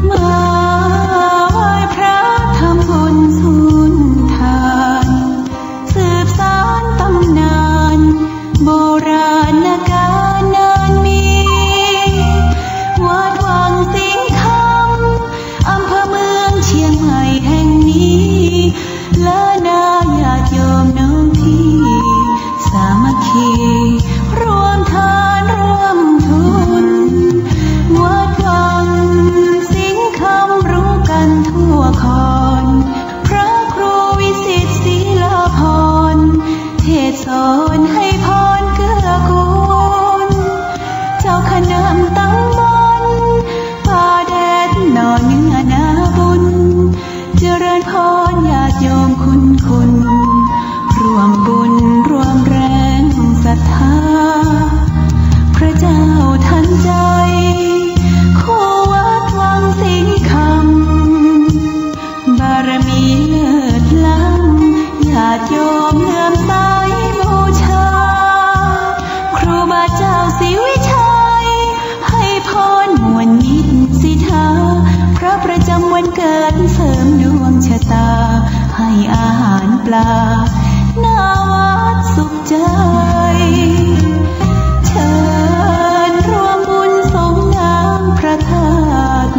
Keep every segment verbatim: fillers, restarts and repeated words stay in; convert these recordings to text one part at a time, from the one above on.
มาไหว้พระทำบุญสุนทาน สืบสานตำนานโบราณกาลนานมี วัดวังสิงห์คำ อำเภอเมืองเชียงใหม่แห่งนี้ และนาญาติโยมน้องพี่ สามัคคี ร่วมทานร่วมทุน วัดวังสิงห์คำรู้กันทั่วคอน พระครูวิสิตศรีลาภรณ์ เทศน์สอนให้พรเกื้อกูล เจ้าคณะตำบลป่าแดดหน่อเนื้อนาบุญ เจริญพรญาติโยมคุณคุณ ร่วมบุญร่วมแรงศรัทธา พระเจ้าทันใจ คู่วัดวังสิงห์คำ บารมีเลิศล้ำ ญาติโยมเลื่อมใสบูชา ครูบาเจ้าศรีวิชัย ให้พรมวลมิตรสิทธา พระประจำวันเกิดเสริมดวงชะตา ให้อาหารปลา หน้าวัดสุขใจ เชิญร่วมบุญสงน้ำพระธาตุ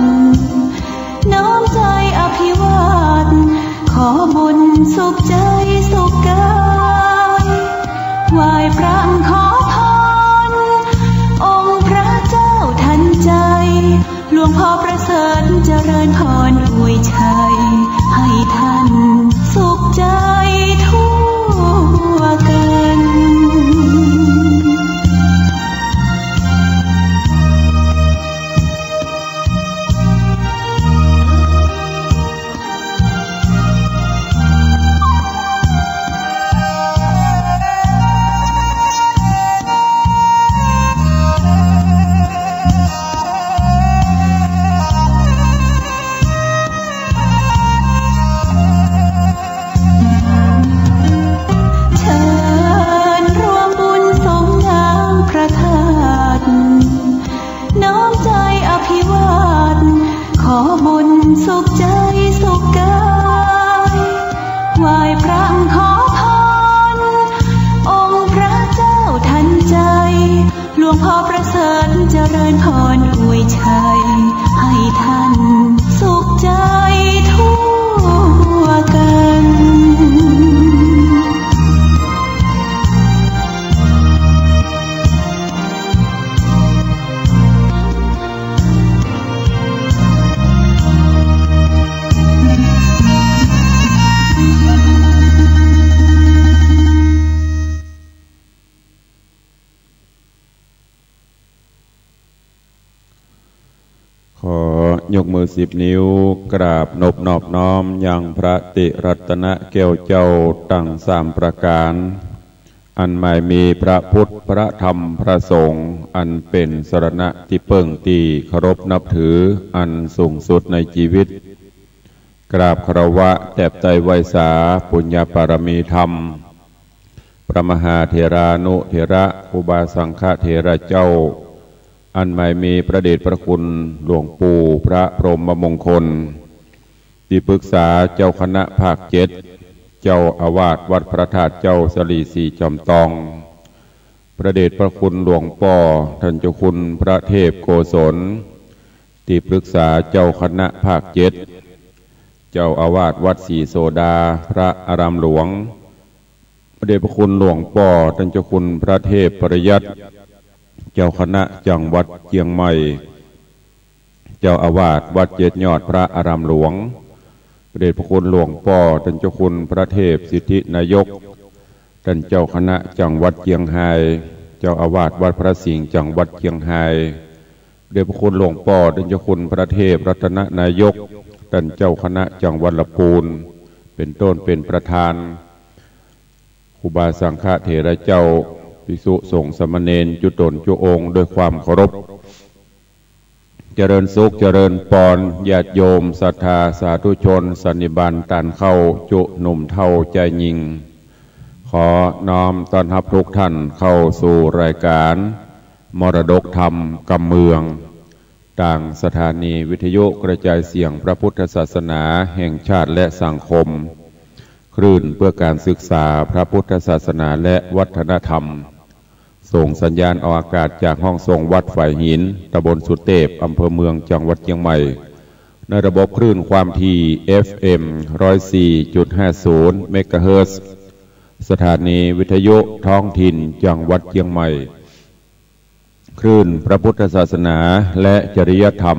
น้อมใจอภิวาท ขอบุญสุขใจสุขกาย ไหว้พระขอพร องค์พระเจ้าทันใจ หลวงพ่อประเสริฐเจริญพรอวยชัย ให้ท่านสุขใจทั่วกัน เชิญร่วมบุญสงน้ำพระธาตุ น้อมใจอภิวาท ขอบุญสุขใจสุขกาย ไหว้พระขอพร องค์พระเจ้าทันใจ หลวงพ่อประเสริฐเจริญพรอวยชัย ให้ท่านสุขใจทั่วกัน ยกมือสิบนิ้ว กราบนบนอบน้อมยังพระติรัตนแก้วเจ้าตังสามประก๋าน อันหมายมีพระพุทธ พระธรรม พระสงฆ์ อันเป๋นสรณะตี้เปิ้งตี้เคารพนับถืออันสูงสุดในจีวิต กราบคารวะแตบไตรไหว้สาปุญญปารมีธรรม พระมหาเถรานุเถระ ครูบาสังฆเถระเจ้า อันหมายมีพระเดชพระคุณหลวงปู่พระพรหมมงคล ตี้ปรึกษาเจ้าคณะภาคเจ็ด เจ้าอาวาสวัดพระธาตุเจ้าสะหลีสีจอมตอง พระเดชพระคุณหลวงป้อต้านเจ้าคุณพระเทพโกศล ตี้ปรึกษาเจ้าคณะภาคเจ็ด เจ้าอาวาสวัดสีโสดา พระอารามหลวง พระเดชพระคุณหลวงป้อต้านเจ้าคุณพระเทพประยัต เจ้าคณะจังหวัดเจียงใหม่ เจ้าอาวาสวัดเจ็ดยอดพระอารามหลวง พระเดชพระคุณหลวงป้อต้านเจ้าคุณพระเทพสิทธินายก ต้านเจ้าคณะจังหวัดเจียงฮาย เจ้าอาวาสวัดพระสิงห์จังหวัดเจียงฮาย พระเดชพระคุณหลวงป้อต้านเจ้าคุณพระเทพรัตนนายก ต้านเจ้าคณะจังหวัดละปูน เป๋นต้นเป๋นประธาน ครูบาสังฆเถระเจ้า ภิกษุสงฆ์สามเณรจุ๊ต๋นจุ๊องค์ด้วยความเคารพ เจริญสุขเจริญปอน ญาติโยมศรัทธาสาธุชนสันนิบาตต้านเข้าจุ๊หนุ่มเฒ่าจายญิง ขอน้อมต้อนฮับทุกท่านเข้าสู่รายการมรดกธรรมกำเมือง ตางสถานีวิทยุกระจายเสียงพระพุทธศาสนาแห่งชาติและสังคม คลื่นเพื่อการศึกษาพระพุทธศาสนาและวัฒนธรรม ส่งสัญญาณออกอากาศจากห้องส่งวัดฝายหิน ตำบลสุเตพ อำเภอเมือง จังหวัดเจียงใหม่ ในระบบคลื่นความถี่ เอฟเอ็ม ร้อยสี่จุดห้าศูนย์ เมกะเฮิรตซ์ สถานีวิทยุท้องถิ่นจังหวัดเจียงใหม่ คลื่นพระพุทธศาสนาและจริยธรรม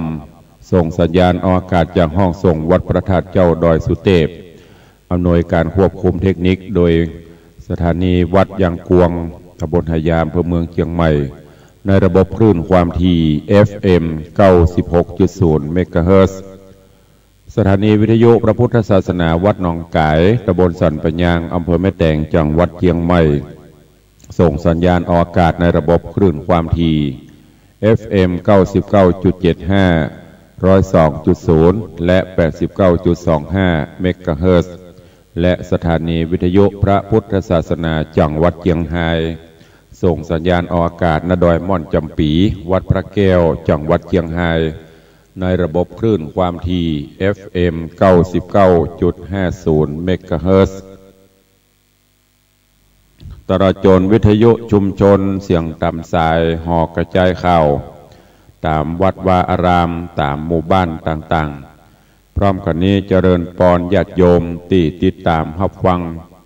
ส่งสัญญาณออกอากาศจากห้องส่งวัดพระธาตุเจ้าดอยสุเตพ อำนวยการควบคุมเทคนิคโดยสถานีวัดยางกวง ตำบลหายา อำเภอเมืองเจียงใหม่ ในระบบคลื่นความถี่ เอฟเอ็ม เก้าสิบหกจุดศูนย์ เมกะเฮิรตซ์ สถานีวิทยุพระพุทธศาสนาวัดหนองก๋าย ตำบลสันป่ายาง อำเภอแม่แตง จังหวัดเจียงใหม่ ส่งสัญญาณออกอากาศในระบบคลื่นความถี่ เอฟเอ็ม เก้าสิบเก้าจุดเจ็ดห้า ร้อยสองจุดศูนย์ และ แปดสิบเก้าจุดสองห้า เมกะเฮิรตซ์ และสถานีวิทยุพระพุทธศาสนาจังหวัดเจียงฮาย ส่งสัญญาณออกอากาศ ณ ดอยม่อนจ๋ำปี๋ วัดพระแก้ว จังหวัดเจียงฮาย ในระบบคลื่นความถี่ เอฟเอ็ม เก้าสิบเก้าจุดห้าศูนย์ เมกะเฮิรตซ์ ตลอดจ๋นวิทยุชุมชนเสียงต๋ามสายหอกระจายข่าว ต๋ามวัดวาอาราม ต๋ามหมู่บ้านต่างๆ พร้อมกั๋นนี้เจริญปอนญาติโยมตี้ติดต๋ามฮับฟัง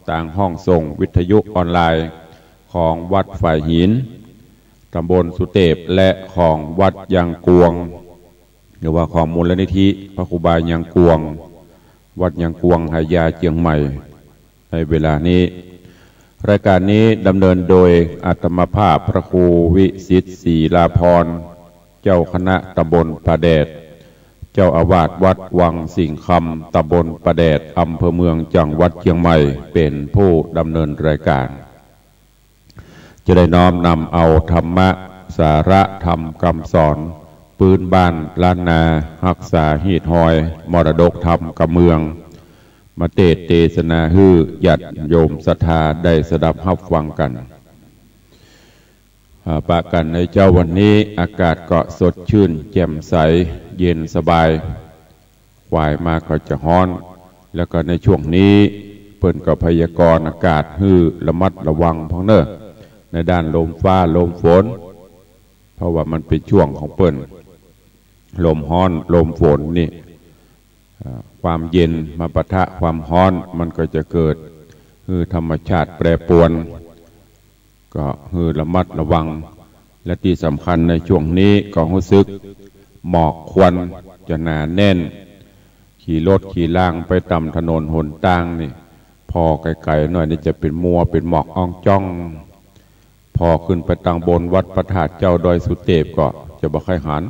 ตางห้องส่งวิทยุออนไลน์ของวัดฝายหิน ตำบลสุเตพ และของวัดยางกวง หรือว่าของมูลนิธิพระครูบายางกวง วัดยางกวงหายาเจียงใหม่ ในเวลานี้ รายการนี้ดำเนินโดยอาตมาภาพพระครูวิสิทธิ์ศรีลาภรณ์ เจ้าคณะตำบลป่าแดด เจ้าอาวาสวัดวังสิงห์คำ ตำบลป่าแดด อำเภอเมือง จังหวัดเจียงใหม่ เป๋นผู้ดำเนินรายการ จะได้น้อมนำเอาธรรมะ สาระธรรมกำสอน ปื๊นบ้านล้านนา ฮักษาฮีตฮอย มรดกธรรมกำเมือง มาเตสน์เตสนาหื้อญาติโยมศรัทธาได้สดับฮับฟังกั๋น อ่า ปะกั๋นในเจ๊าวันนี้ อากาศก็สดชื่นแจ่มใส เย็นสบาย ควายมาก็จะฮ้อน แล้วก็ในช่วงนี้เปิ้นก็พยากรณ์อากาศหื้อระมัดระวังพ่องเน่อ ในด้านลมฟ้าลมฝน เพราะว่ามันเป๋นช่วงของเปิ้น ลมฮ้อนลมฝนนี่ อ่า ความเย็นมาปะทะความฮ้อน มันก็จะเกิดหื้อธรรมชาติแปรปรวน ก็หื้อระมัดระวัง และตี้สำคัญในช่วงนี้ก็ฮู้สึกหมอกควันจะหนาแน่น ขี่รถขี่ล่างไปต๋ามถนนหนตางนี่ ผ่อไก๋ๆ หน้อยนี่จะเป๋นมัวเป๋นหมอกอ่องจ้อง ผ่อขึ้นไปตางบนวัดพระธาตุเจ้าดอยสุเตพก็จะบ่ใค่หัน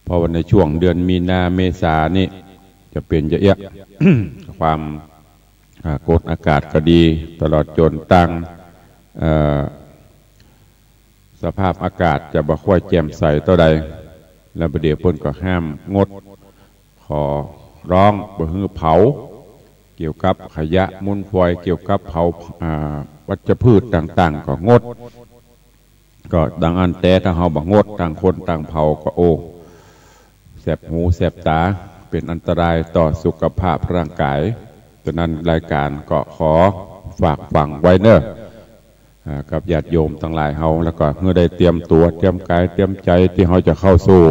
เพราะว่าในช่วงเดือนมีนาเมษานี่จะเป๋นจะเอี้ย ความ อ่า กดอากาศก็ดี ตลอดจ๋นตัง เอ่อ สภาพอากาศจะบ่ค่อยแจ่มใสเต้าใด แล้วบ่าเดี่ยวเปิ้นก็ห้ามงด ขอร้องบ่หื้อเผา เกี่ยวกับขยะมูลฝอย เกี่ยวกับเผา อ่า วัชพืชต่างๆ ก็งด ก็ดังอั้นแต๊ ถ้าเฮาบ่งด ต่างคนต่างเผาก็ โอ้ แสบหูแสบต๋า เป๋นอันตรายต่อสุขภาพร่างกาย ฉะนั้นรายก๋านก็ขอฝากฝังไว้เนาะ อ่า กับญาติโยมตังหลายเฮา แล้วก็หื้อได้เตรียมตั๋ว เตรียมก๋าย เตรียมใจ๋ ตี้เฮาจะเข้าสู่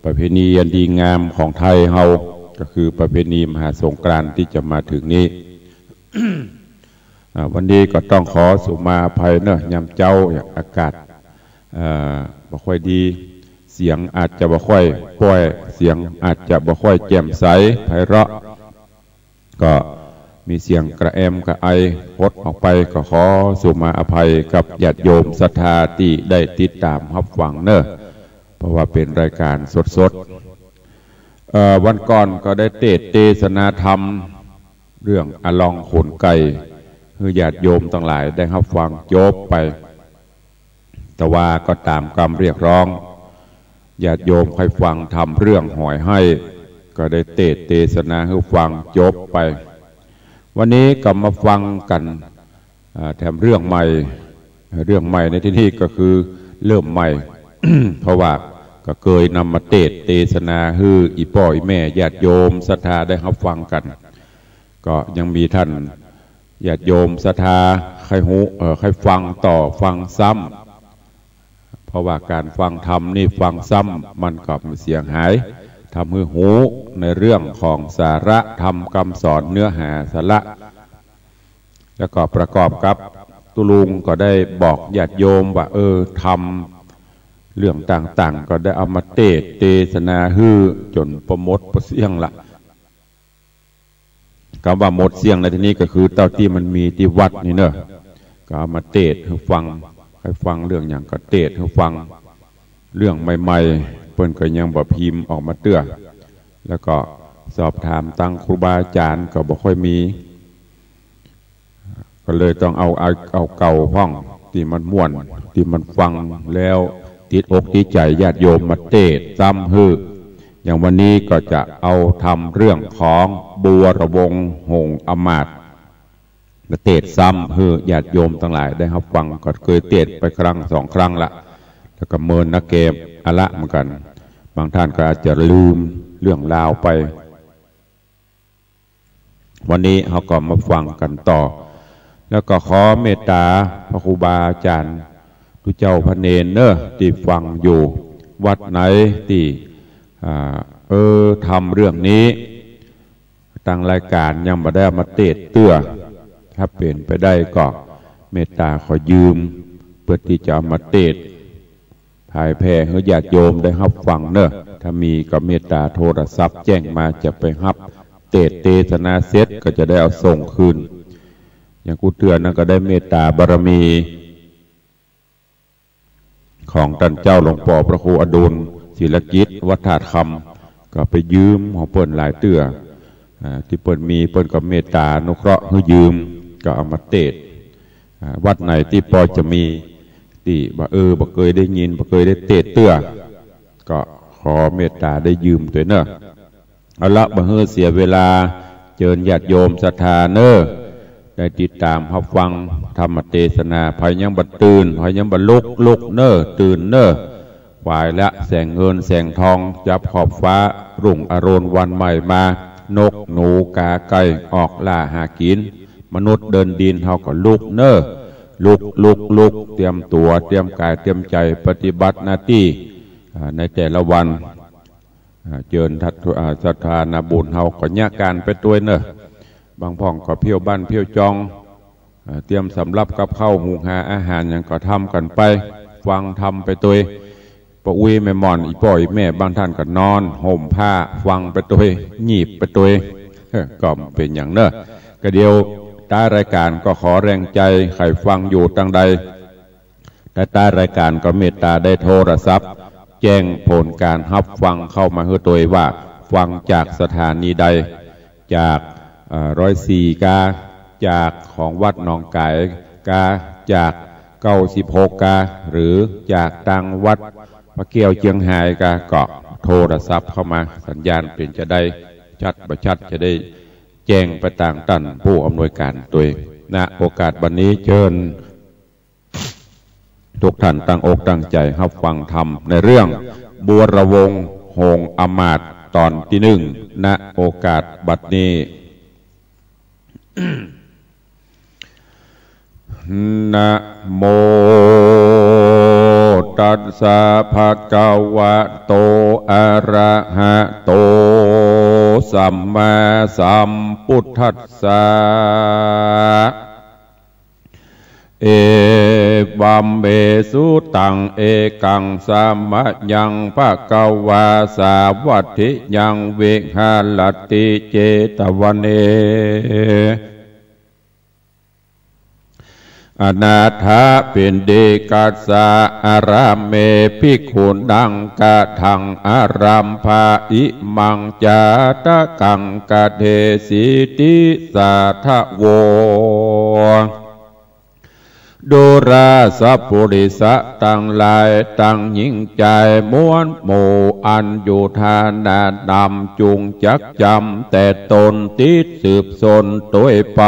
ประเพณีอันดีงามของไทยเฮา ก็คือประเพณีมหาสงกรานต์ตี้จะมาเถิงนี้ อ่า วันนี้ก็ต้องขอสุมาอภัยเนาะ ยามเจ๊าอากาศ เอ่อ บ่ค่อยดี เสียงอาจจะบ่ค่อยป่อย เสียงอาจจะบ่ค่อยแจ่มใสไพเราะ ก็มีเสียงกระแอมกระไอพดออกไป ก็ขอสุมาอภัยกับญาติโยมศรัทธาตี้ได้ติดต๋ามฮับฟังเนาะ เพราะว่าเป๋นรายก๋านสดๆ เอ่อ วันก่อนก็ได้เตสน์เตสนาธรรม เรื่องอลองขนไก่ หื้อญาติโยมตังหลายได้ฮับฟังจบไป แต่ว่าก็ต๋ามกำเรียกร้อง ญาติโยมใค่ฟังธรรมเรื่องหอยไฮ่ ก็ได้เตสน์เตสนาหื้อฟังจบไป วันนี้ก็มาฟังกั๋น อ่า แถมเรื่องใหม่ เรื่องใหม่ในตี้นี้ก็คือเริ่มใหม่ เพราะว่าก็เกยนำมาเตสน์เตสนาหื้ออี่ป้ออี่แม่ญาติโยมศรัทธาได้ฮับฟังกั๋น ก็ยังมีต้านญาติโยมศรัทธาใค่ฮู้ เอ่อ ใค่ฟังต่อฟังซ้ำ เพราะว่าก๋านฟังธรรมนี่ฟังซ้ำมันก็บ่เสียหาย ทำหื้อฮู้ในเรื่องของสาระธรรมกำสอนเนื้อหาสาระ แล้วก็ประกอบกับตุ๊ลุงก็ได้บอกญาติโยมว่า เออ ธรรมเรื่องต่างๆ ก็ได้เอามาเตสน์เตสนาหื้อจ๋นปะหมดปะเสี้ยงละ กำว่าหมดเสี้ยงในตี้นี้ก็คือเต้าตี้มันมีตี้วัดนี่เนาะ ก็เอามาเตสน์หื้อฟัง ใค่ฟังเรื่องหยังก็เตสน์หื้อฟัง เรื่องใหม่ๆ เปิ้นก็ยังบ่พิมพ์ออกมาเตื้อ แล้วก็สอบถามตังครูบาอาจ๋ารย์ก็บ่ค่อยมี ก็เลยต้องเอา เอา เอาเก่าพ่อง ตี้มันม่วน ตี้มันฟังแล้วติดอกติดใจ๋ญาติโยมมาเตสน์ซ้ำหื้อ อย่างวันนี้ก็จะเอาธรรมเรื่องของบัวรวงศ์ หงส์อำมาตย์ มาเตสน์ซ้ำหื้อญาติโยมตังหลายได้ฮับฟัง ก็เกยเตสน์ไปครั้งสองครั้งละ แล้วก็เมินนักแกมอะละเหมือนกั๋น บางต้านก็อาจจะลืมเรื่องราวไป วันนี้เฮาก็มาฟังกั๋นต่อ แล้วก็ขอเมตต๋าพระครูบาอาจ๋ารย์ ตุ๊เจ้าพระเณรเนาะ ตี้ฟังอยู่วัดไหนตี้ อ่า เออ ธรรมเรื่องนี้ ตังรายก๋านยังบ่ได้เอามาเตสน์เตื้อ ถ้าเป๋นไปได้ก็เมตต๋าขอยืม เปื้อตี้จะเอามาเตสน์ ผายแผ่หื้อญาติโยมได้ฮับฟังเนาะ ถ้ามีก็เมตต๋าโทรศัพท์แจ้งมา จะไปฮับเตสน์เตสนาเสร็จก็จะได้เอาส่งคืน อย่างกู้เตื้อนั้นก็ได้เมตต๋าบารมี ของต้านเจ้าหลวงป้อพระครูอดุล ศิลกิจ วัดธาตุคำ ก็ไปยืมของเปิ้นหลายเตื้อ อ่า ตี้เปิ้นมีเปิ้นก็เมตต๋าอนุเคราะห์หื้อยืม ก็เอามาเตสน์ อ่า วัดไหนตี้ปอจะมี ตี้ว่า เออ บ่เกยได้ยิน บ่เกยได้เตสน์เตื้อ ก็ขอเมตต๋าได้ยืมตวยเนาะ เอาละ บ่หื้อเสียเวลา เจิญญาติโยมศรัทธาเนาะ ได้ติดต๋ามฮับฟังธรรมเตสนา ใผยังบ่ตื่น ใผยังบ่ลุก ลุกเนาะ ตื่นเนาะ ขวายละแสงเงินแสงทอง จับขอบฟ้า รุ่งอรุณวันใหม่มา นกหนูกาไก่ออกล่าหากิ๋น มนุษย์เดินดินเฮาก็ลุกเนาะ ลุก ลุก ลุก เตรียมตั๋ว เตรียมก๋าย เตรียมใจ๋ ปฏิบัติหน้าตี้ อ่า ในแต่ละวัน อ่า เจิญทัด อ่า ศรัทธานาบุญเฮาก็เยียะก๋านไปตวยเนาะ บางพ่องก็เผี้ยวบ้านเผี้ยวจอง อ่า เตรียมสำรับกับข้าวหุงหาอาหารหยังก็ทำกั๋นไป ฟังธรรมไปตวย ป้ออุ๊ยแม่หม่อน อี่ป้ออี่แม่ บางต้านก็นอนห่มผ้าฟังไปตวย หยีบไปตวย เออ ก็บ่เป๋นหยังเนาะ ก็เดี๋ยวต๊ายรายก๋านก็ขอแรงใจ๋ ใผฟังอยู่ตางใด ต๊ายๆ รายก๋านก็เมตต๋าได้โทรศัพท์ แจ้งผลก๋านฮับฟังเข้ามาหื้อตวยว่า ฟังจากสถานีใด จาก เอ่อ ร้อยสี่ กา จากของวัดหนองก๋ายกา จาก เก้าสิบหก กา หรือจากตางวัดพระแก้วเจียงฮายกา ก็โทรศัพท์เข้ามา สัญญาณเป๋นจาใด ชัดบ่ชัด จะได้แจ้งไปตางต้านผู้อำนวยก๋านตวย ณ โอกาสบัดนี้เจิญ ทุกท่านตั้งอกตั้งใจ๋ฮับฟังธรรมในเรื่อง บัวรวงศ์โหงอำมาตย์ ตอนตี้นึ่ง ณ โอกาสบัดนี้ นะโมตัสสะ ภะคะวะโต อะระหะโต สัมมาสัมพุทธัสสะ เอวัมเมสุตัง เอกัง สะมะยัง ภะคะวา สาวัตถิยัง วิหะระติ เจตวะเน อนาถปิณฑิกัสสะ อารามเม ภิกขุนัง กะถัง อารัมภะ อิมัง จาตะกัง กะเทสิ ติสาทะโว ดูราสะปุริสะตังหลาย ตังญิงจายมวลหมู่ อันอยู่ฐานะนำ จุ่งจักจ๋ำแต่ต๋น ติดสืบสนตวยไป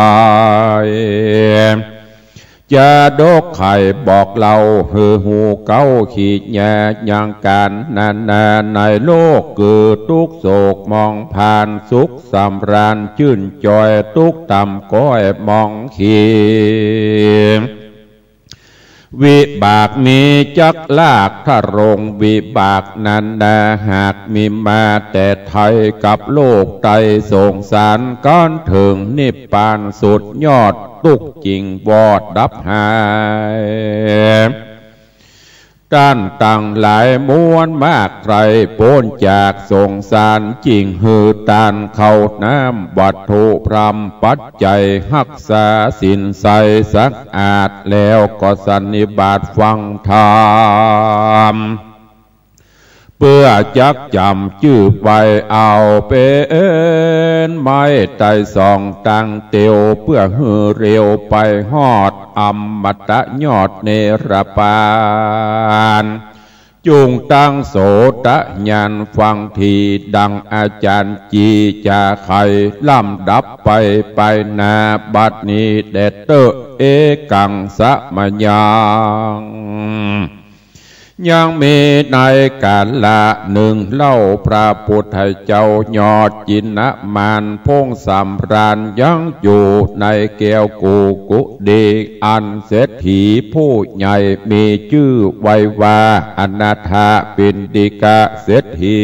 จาดกไขบอกเล่าหื้อฮู้เก๊า ขี้แยะยังก๋านนานาในโลก คือตุ๊กข์โศกหมองผ่าน สุขสำราญจื้นจอย ตุ๊กข์ต่ำก้อยหมองขี วิบากมีจักลากทะลง วิบากนานาหากมีมาแต่ไทย กับโลกไตรสงสาร ก้อนเถิงนิพพานสุดยอด ตุ๊กข์จิ่งวอดดับหาย ต้านตังหลายมวลมาก ใคร่ป๊นจากสงสาร จิ่งหื้อตานข้าวน้ำวัตถุพร่ำปัจจัย ฮักษาศีลใสสะอาด แล้วก็สันนิบาตฟังธรรม เปื้อจักจ๋ำจื้อไปเอาเป๋นไม้ไตรสองตางเตียว เปื้อหื้อเร็วไปฮอดอมตะยอดนิรปาน จุ่งตั้งโสตญาณฟังที ดังอาจ๋ารย์จี๋จ๋าไขลำดับไป ไปหน้าบัดนี้แต๊เต๊อะ เอกัง สะมะยัง ยังมีในกาละนึ่งเล่า พระปุทธเจ้ายอดจินนามาน พงศ์สำราญยังอยู่ในแก้วกุกุฏี อันเศรษฐีผู้ใหญ่มีจื้อไว้ว่า อนาถปิณฑิกะเศรษฐี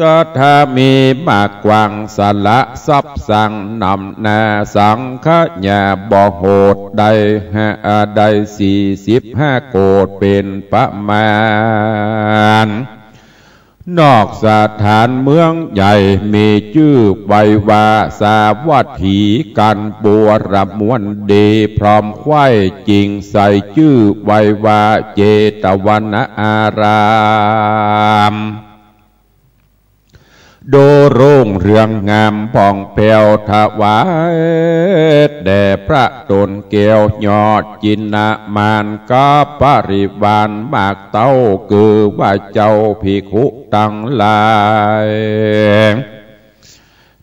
ศรัทธามีมากกว้าง สละทรัพย์สร้างนำหน้า สังขยาบ่โหด ได้ห้า ได้สี่สิบห้าโกฏเป๋นประมาณ นอกสถานเมืองใหญ่มีจื้อไว้ว่าสาวัตถี กันบูรมวลดี พร้อมใคว่จิ่งใส่จื้อไว้ว่าเจตวนาราม ดูรุ่งเรืองงามผ่องแผ้ว ถวายแด่พระต๋นแก้วยอดจินนามาน กับบริวารมากเต้า คือว่าเจ้าภิกขุตังหลาย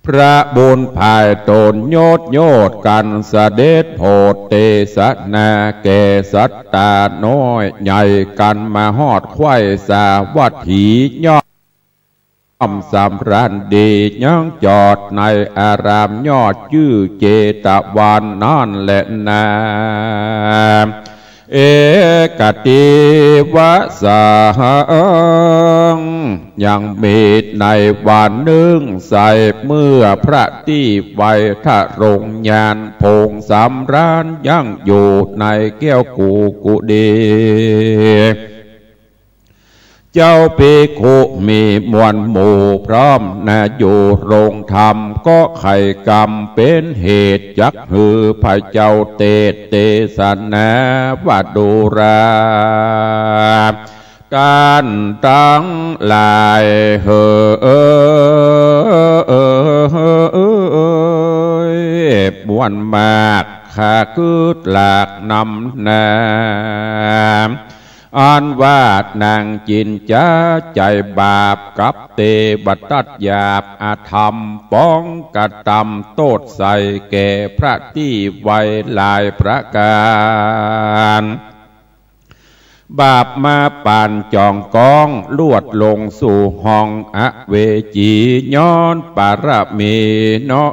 พระบุญภายต๋นยศโยชน์กันเสด็จโผดเตสนาแก่สัตตาน้อยใหญ่ กันมาฮอดใคว่สาวัตถีย่อมสำราญดี ยังจอดในอารามยอดจื้อเจตวันนั้นแลนา เอกัตถิวะสัง ยังมีในวันนึ่งใส เมื่อพระตี้ไวทรงญาณ พงศ์สำราญยังอยู่ในแก้วกุกุฏี เจ้าภิกขุมีมวลหมู่พร้อมนาอยู่โฮงธรรม ก็ใค่กำเป๋นเหตุจักหื้อพระเจ้าเตสน์เตสนาว่า ดูรา ต้านตังหลายเหอ มวลมากข้ากึ๊ดหลากนำหน้า อันว่านางจินจาใจ๋บาปกับเตวทัตหยาบอธรรม ป๋องกระตำโต้ษใส่แก่พระตี้ไวหลายประก๋าน บาปมาปานจ๋องก้อง ลวดลงสู่ห้องอเวจี ย้อนปารมีน้อ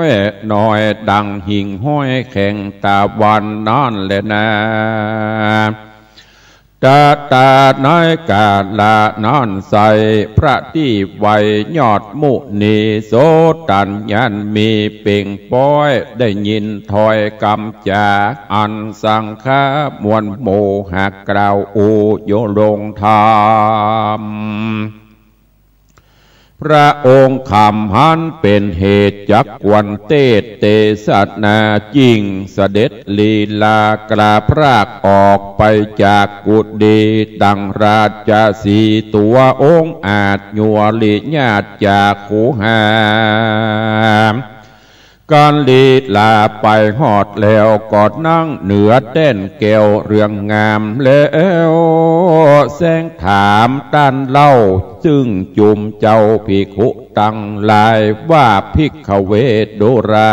ย น้อยดังหิ่งห้อยแข็งตะวันนั้นแหละนา ตะตาในกาละนั้นไส้ พระตี้ไวยอดมุนีโสตัญญานมีเป่งป๊อย ได้ยินถ้อยกำจาอันสังฆะมวลหมู่หากกล่าวอู้โยโฮงธรรม พระองค์คำหันเป๋นเหตุจักควรเตสน์เตสนา จิ่งเสด็จลีลากล้าพรากออกไปจากกุฏิ ดังราชสีห์ตัวองอาจ ยัวริญาตจักขุหา กันลีลาไปฮอดแล้ว ก็นั่งเหนือแต้นแก้วเรืองงามแล้ว แซงถามต้านเล่า ซึ่งจุมเจ้าภิกขุตังหลายว่า ภิกขเว ดูรา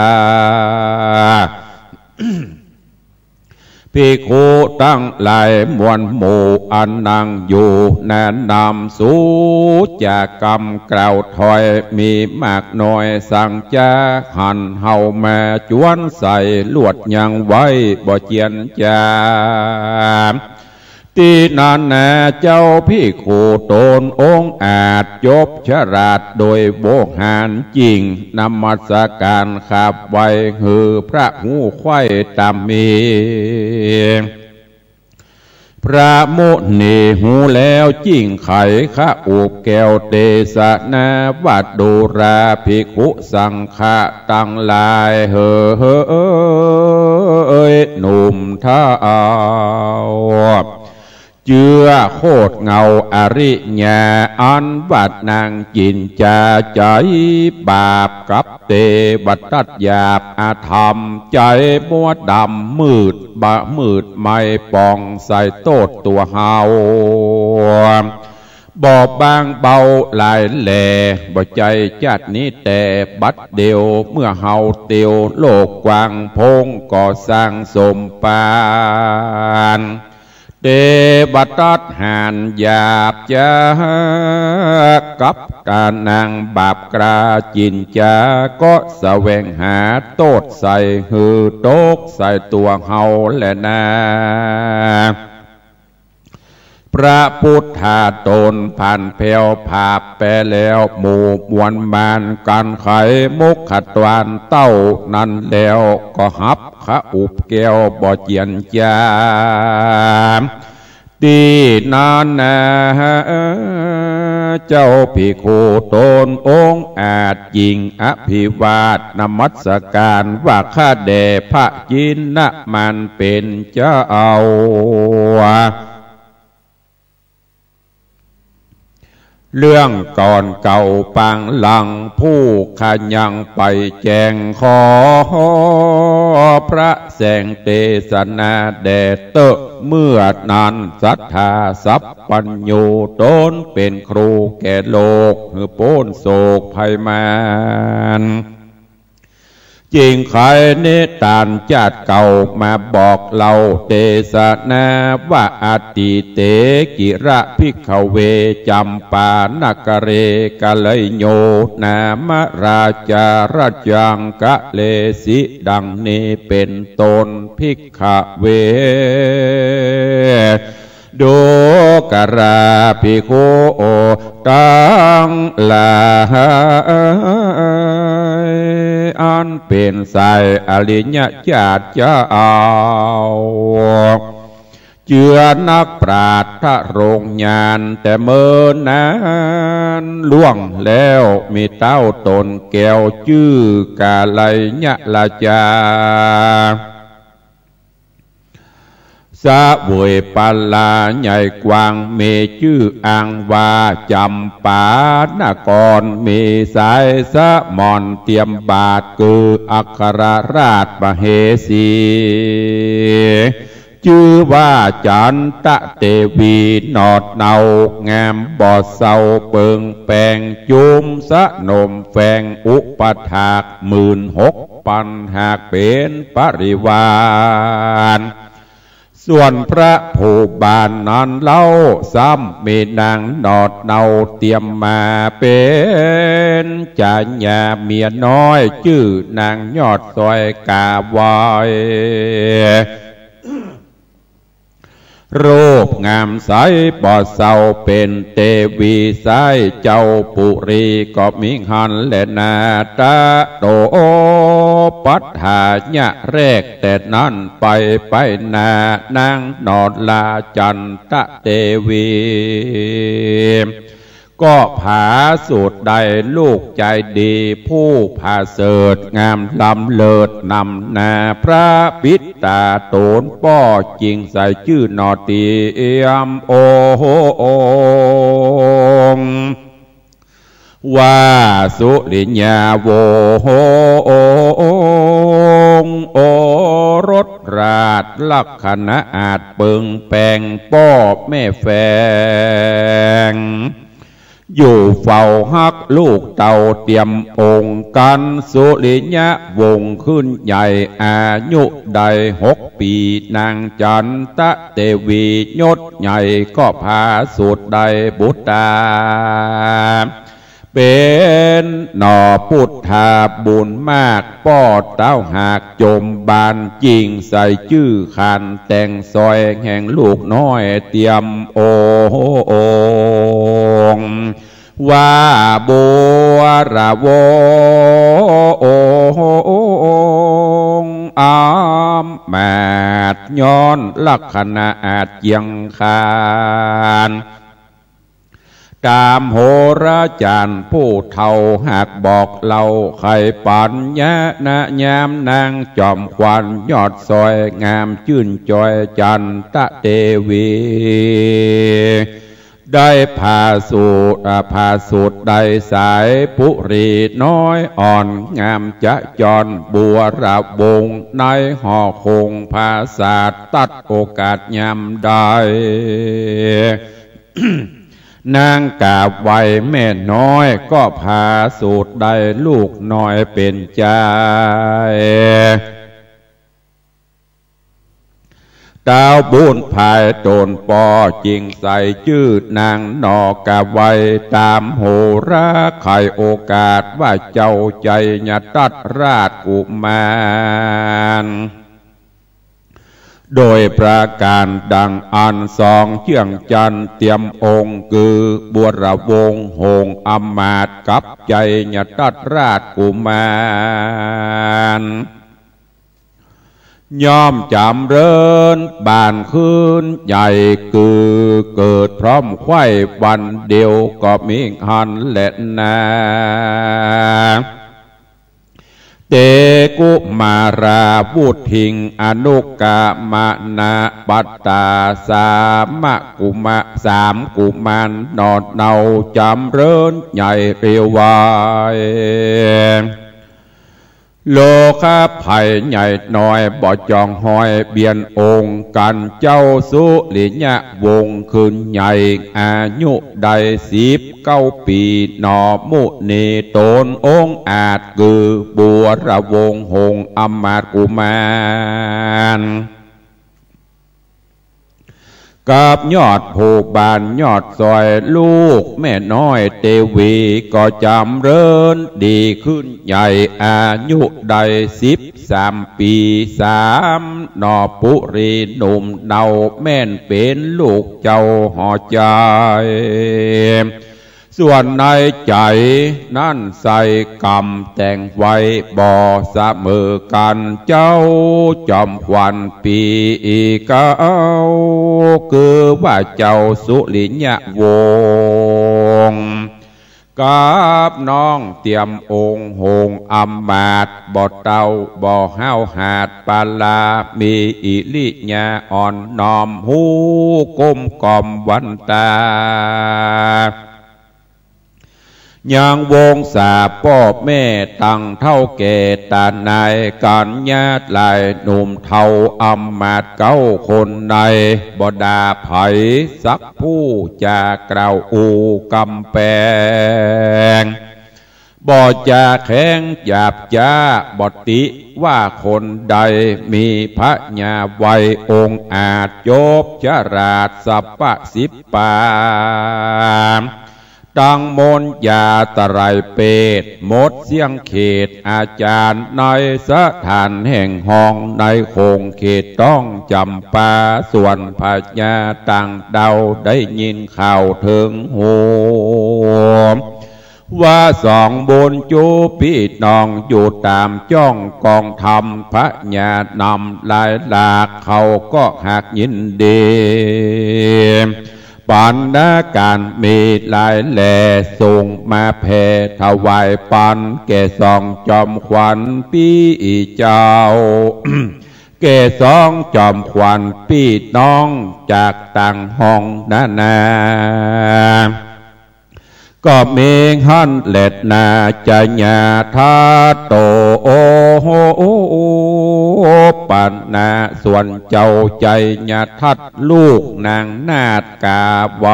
ภิกขุตังหลายมวลหมู่อันนั่งอยู่นั้น นำสูจะกำกล่าวถ้อยมีมากน้อยสังจา หันเฮามาจวนใส่ ลวดยังไว้บ่เจียนจา ตี้นั้นนา เจ้าภิกขุต๋นองอาจ จบฉลาดโดยโวหาร จิ่งนมัสก๋านขับไหว้หื้อพระฮู้ใค่ต๋ามมี พระมุนีฮู้แล้วจิ่งไขขอุปแก้วเตสนาว่า ดูราภิกขุสังฆะตังหลายเหย หนุ่มเฒ่า เจื้อโคตรเงาอริยา อันว่านางจินจาใจ๋บาปกับเตวทัตหยาบอธรรม ใจ๋มัวดำมืดบ่มืดไหม้ป่องใสโต้ษตั๋วเฮา บ่บางเบาหลายแล บ่ใจ้จาตินี้แต่บัดเดียว เมื่อเฮาเตียวโลกกว้างโพ้ง ก็สร้างสมปาน เตวทัตหารหยาบจ๊า กับตานางบาปกล้าจินจา ก็แสวงหาโต้ษใส่หื้อตกใส่ตั๋วเฮาแลนา พระพุทธาต๋นผันแผ้วผาบไปแล้ว หมู่มวลมารกั๋นไขมุขทวารเต้านั้นแล้ว ก็หับขอุปแก้วบ่เจียนจา ตี้นั้นนา เจ้าภิกขุต๋นองอาจจิ่งอภิวาทนมัสก๋านว่า ข้าแด่พระจินนมารเป๋นเจ้า เรื่องก่อนเก่าปางหลัง ผู้ข้ายังไปแจ้งขอ พระแสงเตสนาแด่เต๊อะ เมื่อนั้นศรัทธาสัพพัญญูต๋นเป๋นครูแก่โลก หื้อป๊นโศกภัยมาร จิ่งไขนิตานจาติเก่ามาบอกเล่าเตสนาว่า อติเต กิระ ภิกขเว จัมปานกะเร กัลยโย นามราชา รัชยังกะเลสิ ดังนี้เป๋นต้น ภิกขเว ดูกราภิกขุตังหลาย อันเป๋นสายอริยจาติเจ้า เจือนักปราชญ์ทรงญาณแต่เมินนาน ล่วงแล้วมีเต้าต๋นแก้วจื้อกัลยาณราชา เสวยปราใหญ่กว้าง มีจื้ออังว่าจ๋ำปานคร มีสายสมรเตียมบาท คืออัครราชมเหสี จื้อว่าจันตะเตวี หนอดเนา งามบ่เศร้า เปิงแปง จุมสนมแฝง อุปถากหมื่นหกปัน หากเป๋นปริวาร ส่วนพระผู้บานนั้นเล่า ซ้ำมีนางหนอดเนา เตียมมาเป๋นจายาเมียน้อย จื้อนางยอดสอยก๋าไว้ รูปงามใสบ่เศร้า เป๋นเตวีสายเจ้าปุรี ก็มีหั้นแลนา ตะโตปัฏฐายะแรก แต่นั้นไป ไปหน้านางหนอดลาจันตะเตวี ก็ผาสุดได้ลูกใจ๋ดี ผู้ผาเสริฐงามล้ำเลิศนำหน้า พระบิดาต๋นป้อจึงใส่จื้อหนอเตียมองค์ ว่าสุริยาวงศ์ โอรสราชลักขณะอาจเปิงแปง ป้อแม่แฝง อยู่เฝ้าฮักลูกเต้าเตียมองค์กั๋น สุริยวงศ์ขึ้นใหญ่อายุได้หกปี๋ นางจันตะเตวียศใหญ่ก็ผาสุดได้บุตรา เป๋นหน่อปุตถาบุญมาก ป้อเต้าหากจมบาน จึงใส่จื้อขานแต่งสอย แห่งลูกน้อยเตียมองค์ ว่าบัวระวงศ์อำมาตย์ ย้อนลักขณะอาจเจียงคาน ต๋ามโหราจ๋ารย์ผู้เฒ่าหากบอกเล่า ใค่ปั๋ญญาณยามนางจอมขวัญยอดสอย งามจื้นจอยจันตะเตวี ได้ผาสุด อ่า ผาสุดได้สายปุรีน้อยอ่อน งามจะจรบัวระวงศ์ ในหอคงผาสาท ตัดโอกาสยามได้ นางกราบไหว้แม่น้อย ก็ผาสุดได้ลูกน้อยเป๋นจาย เต้าบุญภายต๋นป้อจึงใส่จื้อนางหนอกาไว้ ต๋ามโหราไขโอกาสว่าเจ้าชัยทัตราชกุมาร โดยประก๋านดังอั้นสองเจื้องจันเตียมองค์ คือบัวระวงศ์หงส์อำมาตย์กับชัยทัตราชกุมาร ย่อมจ๋ำเริญบานขึ้นใหญ่ คือเกิดพร้อมไขว้วันเดียว ก็มีหั้นแลนา เตกุมาราวุฒิง อนุกรรมณปัตตา สามกุมา สามกุมารหนอดเนาจ๋ำเริญใหญ่เร็วไว โลคภัยใหญ่น้อยบ่จองฮอยเบียดองค์กั๋น เจ้าสุริยวงศ์ขึ้นใหญ่อายุได้สิบเก้าปี๋ หนอมุนีต๋นองอาจ คือบัวระวงศ์หงส์อำมาตย์กุมาร กับยอดผู้บ้านยอดซอยลูกแม่น้อยเตวี ก็จ๋ำเริญดีขึ้นใหญ่ อายุได้สิบสามปี๋ สามหนอปุรีหนุ่มเนา แม่นเป๋นลูกเจ้าหอใจ๋ ส่วนในใจ๋นั้นใส่กรรมแต่งไว้บ่เสมอกั๋น เจ้าจอมขวัญปี๋เก๊า คือว่าเจ้าสุริยวงศ์ กับน้องเตียมองค์หงส์อำมาตย์ บ่เต้าบ่ห้าวหาดปาลา มีอิริยาอ่อนน้อม ฮู้ก้มก่อมวันตา ยังวงศาป้อแม่ตังเฒ่าแก่ต๋านาย กัณญาหลายหนุ่มเฒ่าอำมาตย์เก้าคนใน บ่ด่าใผสักผู้ จากล่าวอู้กำแปง บ่จาแข็งหยาบจ๊า บ่ติว่าคนใด มีผญาไวองอาจ จบฉลาดสัพพะสิบปาง ตังมนต์ยาตะไลเปต หมดเสี้ยงเขตอาจารย์ ในสถานแห่งห้อง ในขงเขตต้องจ๋ำปา ส่วนผญาต่างดาวได้ยินข่าวเถิงหู ว่าสองบุญจู๋ปี้น้อง อยู่ต๋ามจ้องกองธรรม ผญานำหลายหลาก เขาก็หากยินดี ปันนาก๋านมีหลายแล ส่งมาแผ่ถวายปัน แก่สองจอมขวัญปี้เจ้า แก่สองจอมขวัญปี้น้อง จากต่างห้องนานา ก็มีหั้นแลนา จญาทัตโต โอปะนะ ส่วนเจ้าจญาทัต ลูกนางนาฏกาไว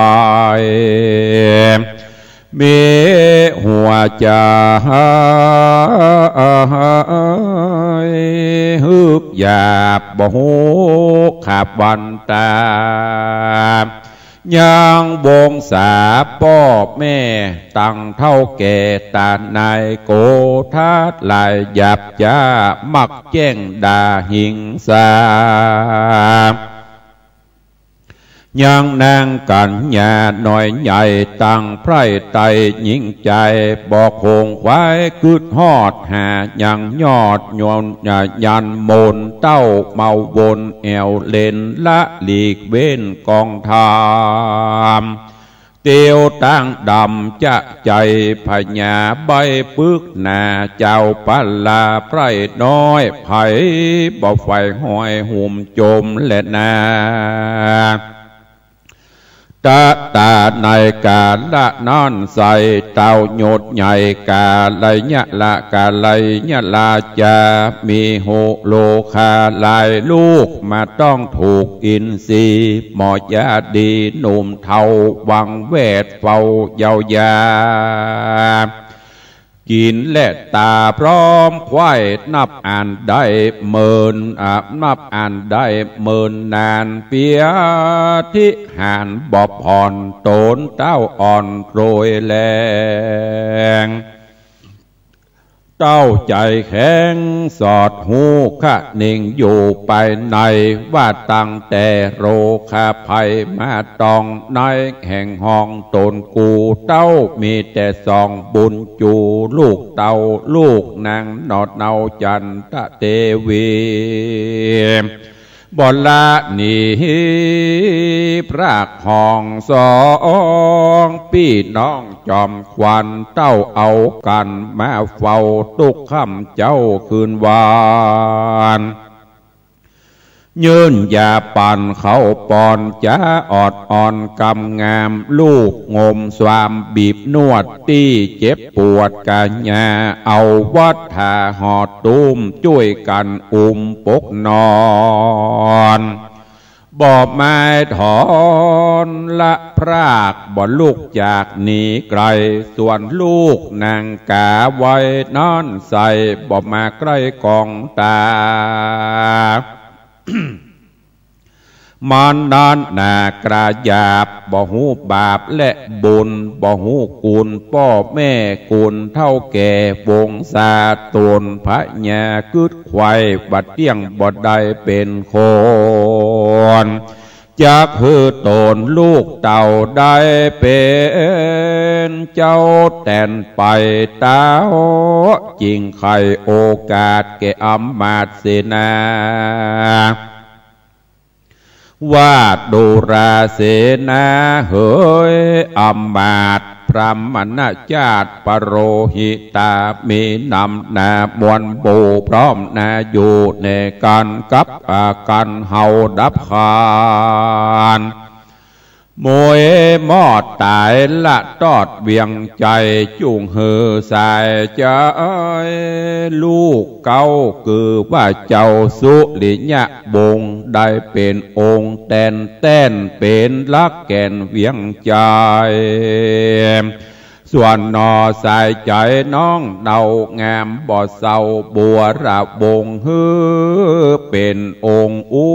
มีหัวใจ๋ ฮึกหยาบ บ่ฮู้ขับวันตา ยังวงศาป้อแม่ตังเฒ่าแก่ต๋านาย โกธาหลายหยาบจ๊า มักแจ้งด่าหิงสา ยังนางกัณญาน้อยใหญ่ ตั้งใผไตยิ่งใจ๋ บ่คงไขว่กึ๊ดฮอดหา ยังยอดยนต์ยันมนต์ เต้าเมาวนแอ่วเล่น ละหลีกเว้นกองธรรม เตียวตั้งดำจะใจ๋ ผญาใบ้ปึกหนา เจ้าปาลาไพร่น้อย ใผบ่ใฝ่ห้อยหุ้มโจมแลนา ตะต๋าในกาละนั้นไส้ เต้ายศใหญ่กาไลยะละ กาไลยะลาจา มีหุโลคาหลายลูก มาต้องถูกอินทรีย์ หมอยาดีหนุ่มเฒ่า หวังแวดเฝ้ายาวยา กิ๋นและต๋าพร้อมไขว่ นับอันได้เมิน อ่า นับอันได้เมินนาน เปียธิหารบ่ผ่อน ต๋นเต้าอ่อนโรยแรง เต้าใจ๋แข็งสอดฮู้คะเน่งอยู่ภายใน ว่าตั้งแต่โรคาภัยมาต้องใน แห่งห้องต๋นกูเต้า มีแต่สองบุญจู๋ ลูกเต้าลูกนางหนอดเนาจันตะเตวี บ่ละหนีพรากห้องสอง ปี้น้องจอมขวัญ เต้าเอากั๋นมาเฝ้า ตุ๊กค่ำเจ๊าคืนวัน ยื่นยาปั๋นเข้าป้อน จ๋าออดอ่อนกำงาม ลูบงมสวามบีบนวด ตี้เจ็บปวดก๋ายา เอาวัตถาหอดตุ้ม จ้วยกั๋นอุ้มปกนอน บ่มายถอนละพราก บ่ลุกจากหนีไก๋ ส่วนลูกนางกาไวนั้นไส้ บ่มาใก้กองต๋า มันนั้นหนากระหยาบ บ่ฮู้บาปและบุญ บ่ฮู้กุณป้อแม่ กุณเฒ่าแก่วงศา ต๋นผญากึ๊ดไขว่ บ่เตี้ยงบ่ได้เป๋นคน จักหื้อต๋นลูกเต้าได้เป๋นเจ้าแต๋นไป เต้าจึงใค่โอกาสแก่อำมาตย์เสนา ว่าดูราเสนาเหย อำมาตย์พราหมณจาติ ปโรหิตา มีนำหน้ามวลหมู่ พร้อมหน้าอยู่แน่กั๋น กับอากั๋นเฮาดับขัน หมวยมอดต๋ายละตอดเวียงใจ๋ จุ่งหื้อสายใจ๋ ลูกเก๊า คือว่าเจ้าสุริยะวงศ์ ได้เป๋นองค์แต๋นแต้น เป๋นหลักแก่นเวียงใจ๋ ส่วนหน่อสายใจ๋น้องเนางาม บ่เศร้าบัวระวงศ์ หื้อเป๋นองค์อุ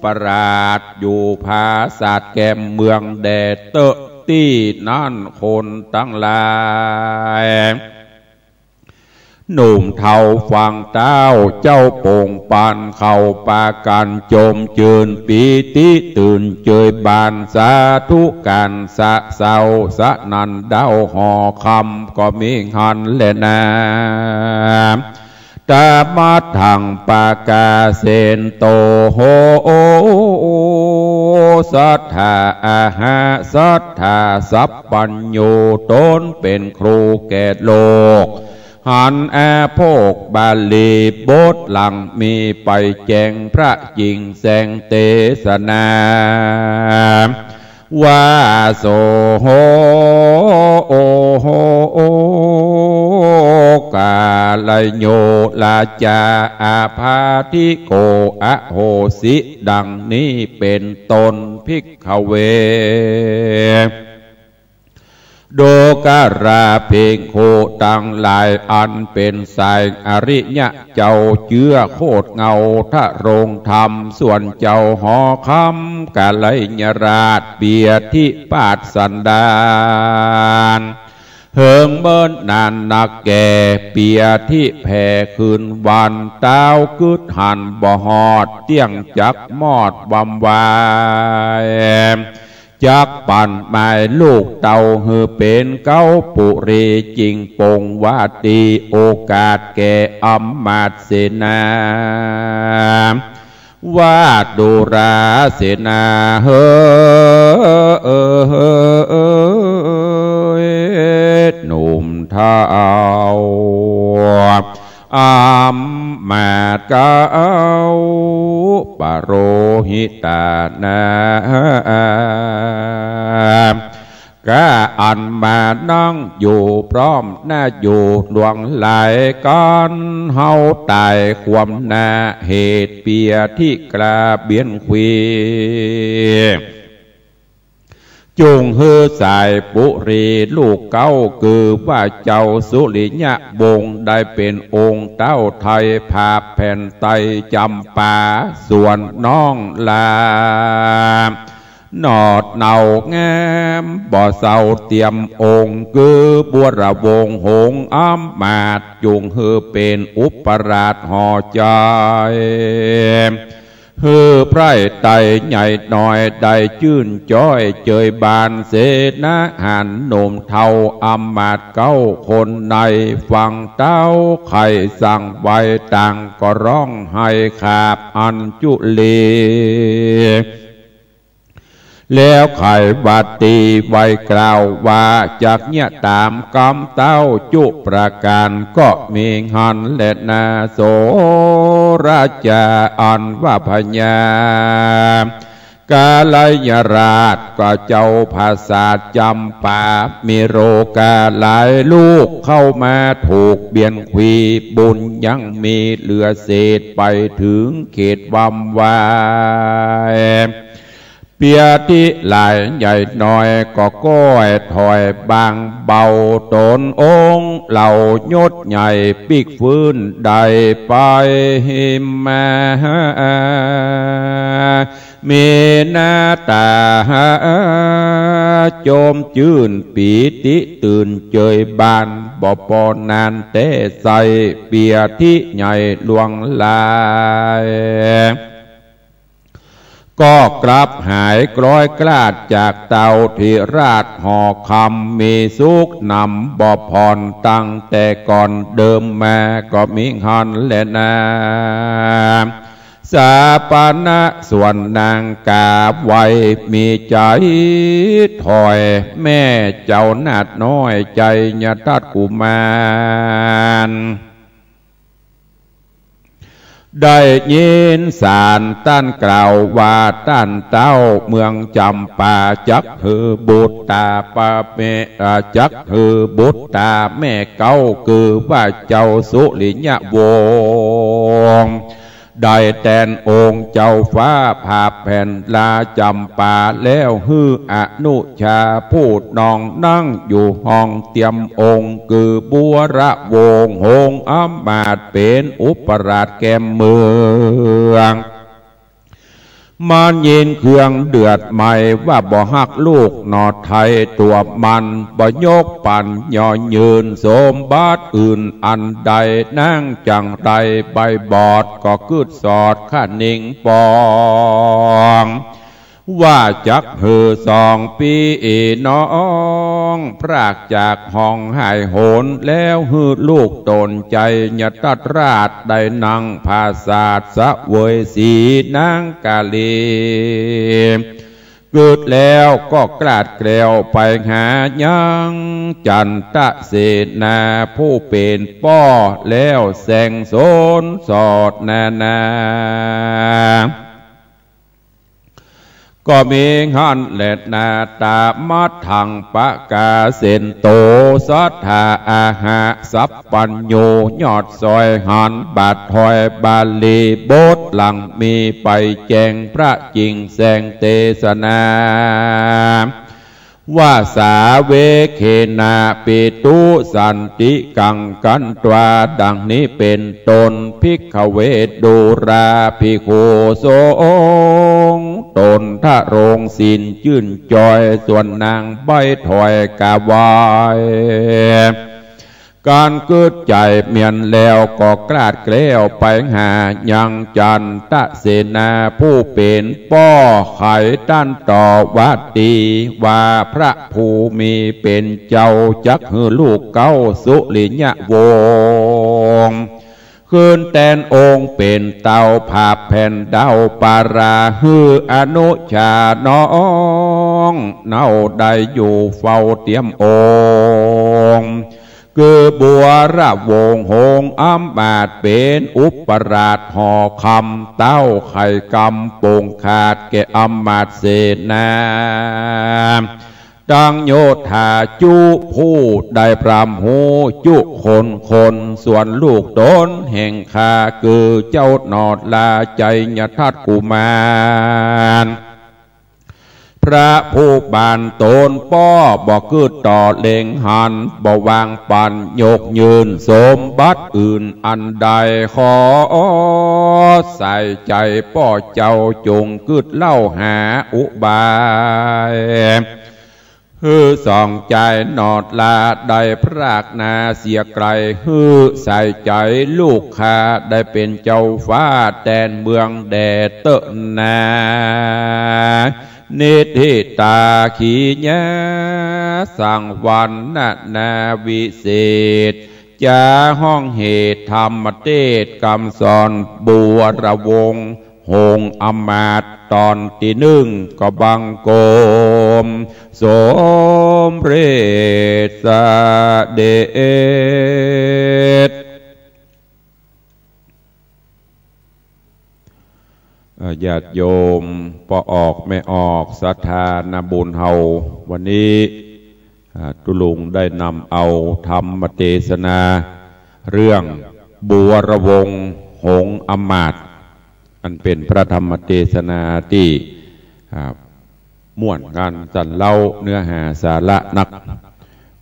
ปราช อยู่ผาสาทแก้มเมืองแดเต๊อะ ตี้นั้นคนตังหลาย หนุ่มเฒ่าฟังเต๊า เจ้าโป่งปันเข้าปากั๋น จมจื้นปีติตื่นเจยบาน สาธุก๋านสะเศร้าสนั่น ดาวหอคำก็มีหั้นแลนา ตะมะทังปะกาเสนโต โห สัตถาอะหะ สัตถาสัพพัญญู ต๋นเป๋นครูแก่โลก หันอาโภคบาลี บทหลังมีไปแจ้งพระจิ่งแสงเตสนา ว่าโส โห โห กาลโย ราจา อาพาธิโก อโหสิ ดังนี้เป๋นต้น ภิกขเว ดูกราภิกขุตังหลาย อันเป๋นสายอริยะเจ้า เจื้อโคตรเงาทะโรงธรรม ส่วนเจ้าหอคำ กัลยราช เปียธิปาทสันดาน เหิงเมินนานนักแก่ เปียธิแผ่คืนวัน เต๊ากึ๊ดหันบ่ฮอด เตี้ยงจักมอดวำวาย จักปันหมายลูกเต้า หื้อเป๋นเก๊าปุรี จิ่งปงวาตี โอกาสแก่อำมาตย์เสนา ว่าดูราเสนาเหย หนุ่มเฒ่า อำมาตย์เก๊า ปโรหิตานา กาอันมานั่งอยู่พร้อมหน้าอยู่หลวงหลายกั๋น เฮาต๋ายความหน้าเหตุเปียธิกล้าเบียนขวี จุ่งหื้อสายปุรีลูกเก๊า คือว่าเจ้าสุริยะวงศ์ได้เป๋นองค์เต้าไทยผาบแผ่นไตจำปา ส่วนน้องหลา หนอดเหนางามบ่เศร้าเตียมองค์ คือบัวระวงศ์หงส์อำมาตย์ จุ่งหื้อเป๋นอุปราชห่อใจ๋ หื้อไพร่ไตใหญ่น้อยได้จื้นจ้อยเจยบาน เสนาหารหนุ่มเฒ่าอำมาตย์เก๊าคนใน ฟังเต้าใค่สั่งไว้ต่างก็ฮ้องไห้ขาบอัญจุลี แล้วใค่วัตตีไว้กล่าวว่า จักเยียะต๋ามกำเต้าจุประก๋าน ก็มีหั้นแลนา โสราจาอันว่าพญากัลยราช ก็เจ้าผาสาทจำปา มีโรคาหลายลูกเข้ามาถูกเบียนขวี บุญยังมีเหลือเศษไปเถิงเขตวำวาย เปียธิหลายใหญ่น้อยก็ก้อยถอยบางเบา ต๋นองค์เหล่ายศใหญ่ปิ๊กฟื้นได้ไปมา มีหน้าต๋าจมจื้นปีติตื่นเจยบาน บ่ปอนานแต๊ไส้ เปียธิใหญ่หลวงหลาย ก็กลับหายกร้อยกลาดจากเต้า ที่ราชหอคำมีสุขหนำบ่ผ่อน ตั้งแต่ก่อนเดิมมาก็มีหั้นแลนา สาปณะส่วนนางก๋าไว มีใจ๋ถ้อย แม่เจ้านาฏน้อย ไชยทัตกุมาร ได้ยินสารต้านกล่าวว่า ต้านเต้าเมืองจ๋ำปา จักหื้อบุตรต๋าปะเม อ่า จักหื้อบุตรต๋าแม่เก๊า คือว่าเจ้าสุริยวงศ์ ได้แตนองค์เจ้าฟ้าผาแผ่นราจ๋ำปา แล้วหื้ออนุชาผู้น้องนั่งอยู่ห้องเตียมองค์ คือบัวระวงศ์หงส์อำมาตย์ เป๋นอุปราชแก้มเมือง มันยินเคืองเดือดไหม้ว่าบ่ฮักลูกหนอไทยตั๋วมัน บ่ยกปันเยาะเยินสมบัติอื่นอันใด นางจั่งได้ใบ้บอด ก็กึ๊ดสอดคะนิงปอง ว่าจักหื้อสองปี้น้อง พรากจากห้องหายโหน แล้วหื้อลูกต๋นไชยทัตราช ได้นั่งผาสาทเสวยสีนางกาลี กึ๊ดแล้วก็กลาดแกล้วไปหายังจันทเสนาผู้เป๋นป้อ แล้วแสงสนสอดนานา ก็มีหั้นแลนา ตามัทธังปะกาเสนโต สัทธาอาหะสัพพัญญู ยอดซอยหันบาทถอยบาลี บทหลังมีไปแจ้งพระจิ่งแสงเตสนา ว่า สาเวเขนะปิตุสันติกังคันตวา ดังนี้เป๋นต้น ภิกขเว ดูราภิกขุสงฆ์ ต๋นทะโลงศีลจื้นจอย ส่วนนางใบ้ถ้อยก๋าไว ก๋านกึ๊ดใจ๋เมียนแล้วก็กลาดแกล้วไปหายังจันทเสนาผู้เป๋นป้อ ไขต้านต่อว่าตี้ว่า พระผู้มีเป๋นเจ้าจักหื้อลูกเก๊าสุริยวงศ์ ขึ้นแตนองค์เป๋นเต้าผาแผ่นดาวปารา หื้ออนุชาน้องเน่าได้อยู่เฝ้าเตียมองค์ คือบัวระวงศ์หงส์อำมาตย์ เป๋นอุปราชหอคำ เต้าไขกำปงขาดแก่อำมาตย์เสนา ตังโยธาจุผู้ได้พร่ำฮู้จุคนคน ส่วนลูกต๋นแห่งข้าคือเจ้าหนอดลาไชยทัตกุมาร พระผู้บานต๋นป้อบ่กึ๊ดต่อเล็งหัน บ่วางปันยกยืนสมบัติอื่นอันใด ขอใส่ใจ๋ป้อเจ้าจงกึ๊ดเล่าหาอุบาย หื้อสองใจ๋หนอดลาได้พรากนาเสียไกล หื้อใส่ใจ๋ลูกข้าได้เป๋นเจ้าฟ้าแตนเมืองแด่เต๊อะนา นิทธิตาขีญาสังวรรณนาวิเศษ จ๋าฮ้องเหตุธรรมเตสน์กำสอนบัวระวงศ์หงส์อำมาตย์ ต๋อนตี้นึ่งก็บังคมสมเร็จเสด็จ เอ่อ ญาติโยมป้อออกแม่ออกศรัทธานาบุญเฮา วันนี้ อ่า ตุ๊ลุงได้นำเอาธรรมเตสนาเรื่องบัวระวงศ์หงส์อำมาตย์ อันเป๋นพระธรรมเตสนาตี้ อ่า ม่วนงานสันเล้า เนื้อหาสาระนัก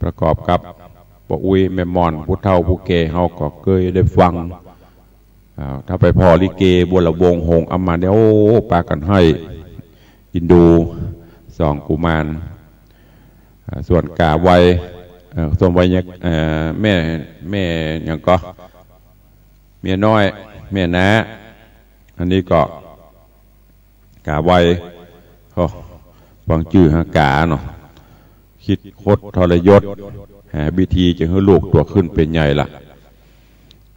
ประกอบกับป้ออุ๊ยแม่หม่อนผู้เฒ่าผู้แก่เฮาก็เกยได้ฟัง อ่า ถ้าไปผ่อลิเกบัวระวงศ์หงส์อำมาตย์เนี่ย โอ้ ปากั๋นไห้เอ็นดูสองกุมาร อ่า ส่วนก๋าไว เอ่อ ส่วนไวเนี่ย เอ่อ แม่ แม่หยังก่อ เมียน้อย แม่น้า อันนี้ก็ ก๋าไว โอ้ ฟังจื้อหาก๋าเนาะ คิดคดทรยศ หาวิธีจะหื้อลูกตั๋วขึ้นเป๋นใหญ่ละ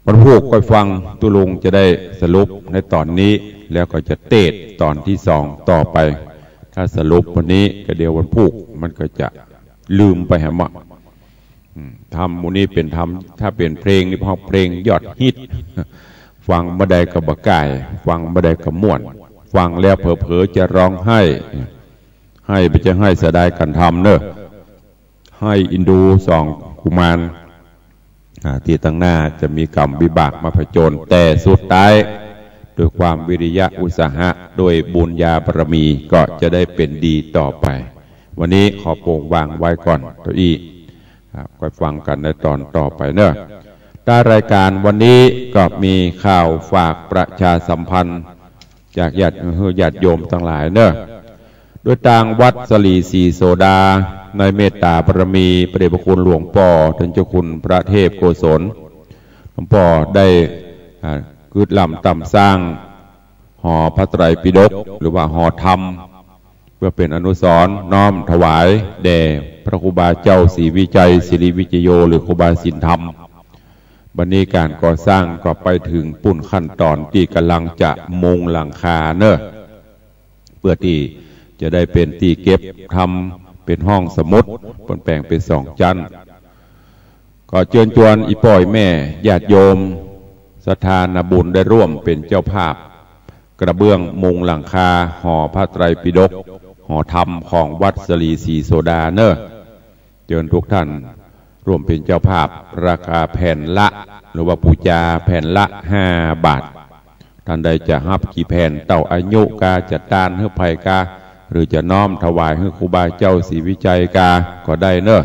วันพูกค่อยฟัง ตุ๊ลุงจะได้สรุปในต๋อนนี้ แล้วก็จะเตสน์ต๋อนตี้สองต่อไป ถ้าสรุปวันนี้ก็เดี๋ยววันพูกมันก็จะลืมไปแหมอะ อืม ธรรมหมู่นี้เป๋นธรรม ถ้าเป๋นเพลงนี่ เพราะเพลงยอดฮิต ฟังเมื่อใดก็บ่าก่าย ฟังเมื่อใดก็ม่วน ฟังแล้วเผลอๆ จะร้องไห้ ไห้บ่ใจ้ไห้เสียดายก๋านทำเน่อ ไห้อินดูสองกุมาร อ่า ตี้ตังหน้าจะมีกรรมวิบากมาผจญ แต่สุดท้าย ด้วยความวิริยะอุตสาหะ ด้วยบุญญาบารมี ก็จะได้เป๋นดีต่อไป วันนี้ขอโปงวางไว้ก่อนเต้าอี้ ครับ ก็ฟังกั๋นในต๋อนต่อไปเน่อ ตางรายก๋านวันนี้ก็มีข่าวฝากประชาสัมพันธ์ จากญาติ หื้อญาติโยมตังหลายเน่อ โดยตางวัดสะหลีศรีโสดา ในเมตต๋าบารมีพระเดชพระคุณหลวงป้อต้านเจ้าคุณพระเทพโกศล หลวงป้อได้ อ่า กึ๊ดลำตำสร้าง หอพระไตรปิฎก หรือว่าหอธรรม เพื่อเป๋นอนุสรณ์น้อมถวายแด่พระครูบาเจ้าศรีวิชัย ศิริวิชโย หรือครูบาสินธรรม บัดนี้ก๋านก่อสร้างก็ไปเถิงปู้นขั้นต๋อนตี้ก่ำลังจะมุงหลังคาเน่อ เพื่อตี้จะได้เป๋นตี้เก็บธรรม เป๋นห้องสมุด เปิ้นแป๋งเป๋นสองจั๊น ก็เจิญจวนอี่ป้ออี่แม่ญาติโยมศรัทธานาบุญได้ร่วมเป๋นเจ้าภาพ กระเบื้องมุงหลังคาหอพระไตรปิฎก หอธรรมของวัดสะหลีศรีโสดาเน่อ เจิญทุกท่านร่วมเป๋นเจ้าภาพ ราคาแผ่นละ หรือว่าปู๋จาแผ่นละห้าบาท ต้านใดจะฮับกี่แผ่น เต้าอายุกา จะตานหื้อใผกา หรือจะน้อมถวายหื้อครูบาเจ้าศรีวิชัยกา ก็ได้เน่อ